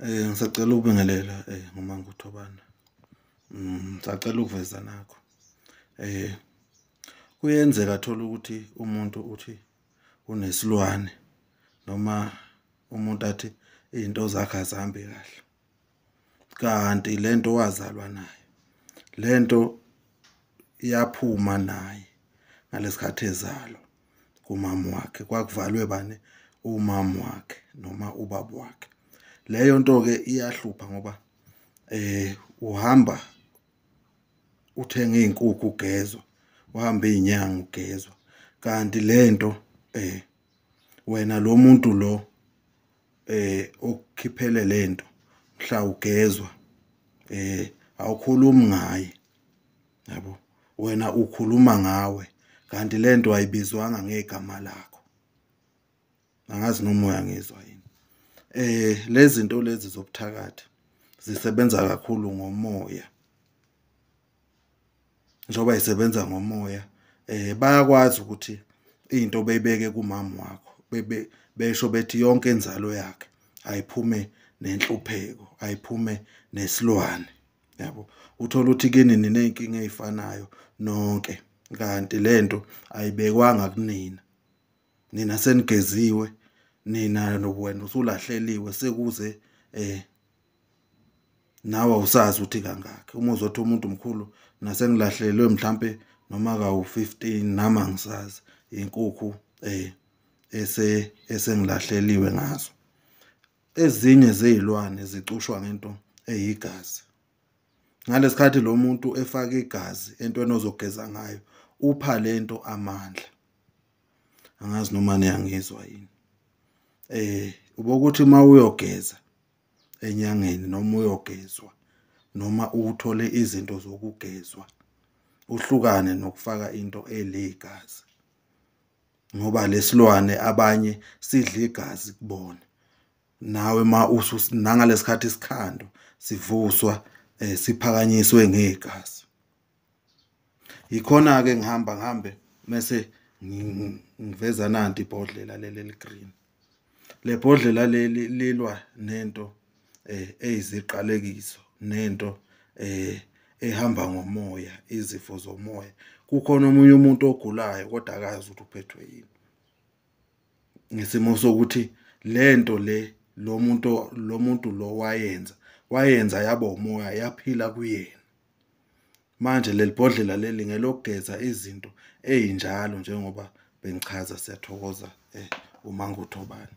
Ngisacela ukubingelela nguManguthobana. Ngisacela ukuveza nakhu. Kuyenzeka thola ukuthi umuntu uthi unesilwane noma umuntu athi iy'nto zakhe azihambi kahle, kanti lento wazalwa nayo lento yaphuma naye ngalesi khathi ezalwa kumama wakhe, kwakuvalwe bani? Umama wakhe noma ubaba wakhe. Leyo nto-ke iyahlupha ngoba uhamba uthenga iy'nkukhu ugezwa, uhambe iy'nyanga ugezwa kanti lento wena lo muntu lo okukhiphele lento mhla ugezwa awukhulumi ngaye, yabo, wena ukhuluma ngawe kanti lento ayibizwanga ngegama lakho. Angazi noma uyangizwa yini. Lezi zinto lezi zobuthakathi zisebenza kakhulu ngomoya. Njengoba yisebenza ngomoya bayakwazi ukuthi into beyibeke kumama wakho bebe besho bethi yonke inzalo yakhe ayiphume nenhlupheko, ayiphume nesilwane, yabo. Uthola ukuthi kini niney'nkinga ey'fanayo nonke kanti lento ayibekwanga kunina, nina senigeziwe, nina wena usulahleliwe sekuze nawe awusazi ukuthi kangakhi. Uma uzothi umuntu mkhulu nasengilahlelwe mhlampe noma kawu-15 nami angisazi inkukhu esengilahleliwe ngazo. Ezinye zey'lwane zicushwa ngento eyigazi. Ngalesikhathi lo muntu efaka igazi entweni ozogeza ngayo, upha lento amandla. Angazi noma niyangizwa yini. Ubokuthi uma uyogeza enyangeni noma uyogezwa noma uthole izinto zokugezwa, uhlukane nokufaka into eligazi ngoba lesilwane abanye sidla igazi kubona. Nawe ma nangalesikhathi isikhandwa sivuswa siphakanyiswe ngegazi. Yikhona-ke ngihamba ngihambe mese ngiveza nanti ibhodlela leli eli-green. Le bhodlela leli lilwa nento eyiziqalekiso nento ehamba ngomoya, izifo zomoya. Kukhona omunye umuntu ogulayo kodwa akazi ukuthi uphethwe yini. Ngesimo sokuthi lento le lo muntu lo wayenza wayenza yaba umoya yaphila kuyena. Manje leli bhodlela leli ngelokugeza izinto ey'njalo njengoba bengichaza. Siyathokoza uManguthobana.